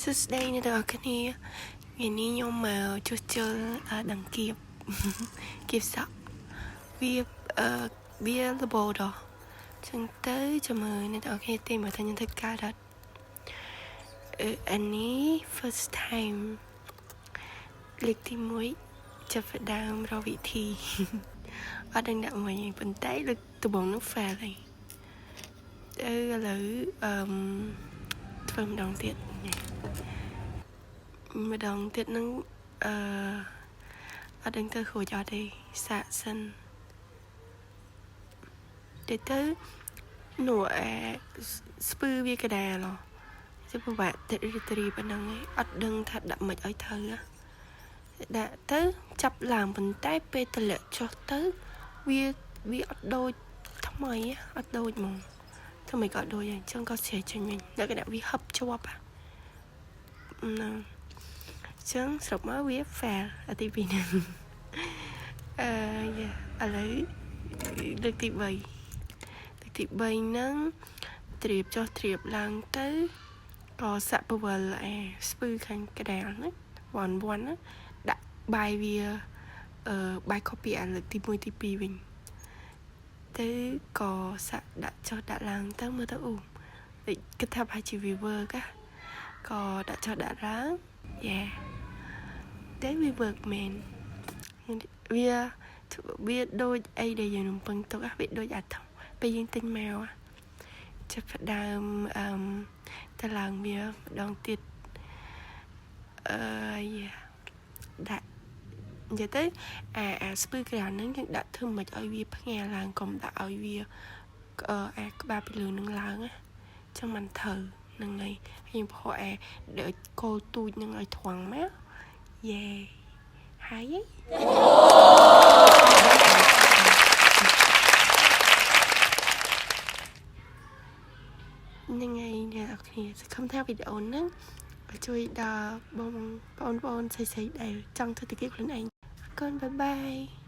សួស្តីអ្នកទាំងអស់គ្នា។ថ្ងៃនេះខ្ញុំមកជួសជុលដង្កៀប គៀបសក់វាអឺវាលបោដល់ចឹងទៅចាំមើលអ្នកទាំងអស់គ្នាទេមើលថាខ្ញុំធ្វើការអត់អានេះ first time លើកទី1ចាប់ផ្ដើមរកវិធី អត់ដឹងដាក់មកយ៉ាងប៉ុន្តែលើកដំបូងនោះ fail ហើយទៅឥឡូវអឺមធ្វើម្ដងទៀតម្ដងទៀតនឹងអត់ដឹងទៅរួចអត់ទេសាកសិនទៅទៅនោះអាស្ពឺវាកដាលទៅពិបាកទៅរីប៉ុណ្ណឹងឯងអត់ដឹងថាដាក់មិនឲ្យត្រូវដាក់ទៅចាប់ឡើងប៉ុន្តែពេលតម្លាក់ចុះទៅវាវាអត់ដូចថ្មីអត់ដូចហ្មងធ្វើម៉េចក៏អត់ដូចដែរអញ្ចឹងក៏ស្រែចេញវិញលក្ខណៈវាហឹបជាប់ហ្នឹងចឹងស្រុបមកវា fail អាទី2ហ្នឹងអឺយ៉ាឥឡូវលើកទី3លើកទី3ហ្នឹងត្រៀបចុះត្រៀបឡើងទៅក៏សាក់ពវលអាស្ពឺខាងកដាលហ្នឹងវ៉ាន់វ៉ាន់ណាដាក់បាយវាបាយ copy អាលើកទី1ទី2វិញទៅក៏សាក់ដាក់ចុះដាក់ឡើងទៅមើលទៅអូដូចគិតថាប្រហែលជាវា work ក៏ដាក់ចុះដាក់ឡើងយ៉ាតែវា work មែនវាវាដូចអីដែលយើងរំពឹងទុកវាដូចអាធំពេលយើងទិញមកចាប់ផ្ដើមអឺទៅឡើងវាម្ដងទៀតអឺដាក់និយាយទៅអាស្ពឺក្រានហ្នឹងយើងដាក់ធ្វើមិនឲ្យវាផ្ងាឡើងកុំដាក់ឲ្យវាអាក្បាលពីលើនឹងឡើងណាចឹងមិនត្រូវហ្នឹងហើយខ្ញុំផកអាដូចគោលទូចនឹងឲ្យត្រង់មកយេហើយហ្នឹងហើយអ្នកនរគ្នាសង្ឃឹមថាវីដេអូហ្នឹងជួយដល់បងបងប្អូនស្រីៗដែលចង់ធ្វើតិចខ្លួនឯងអរគុណ bye bye.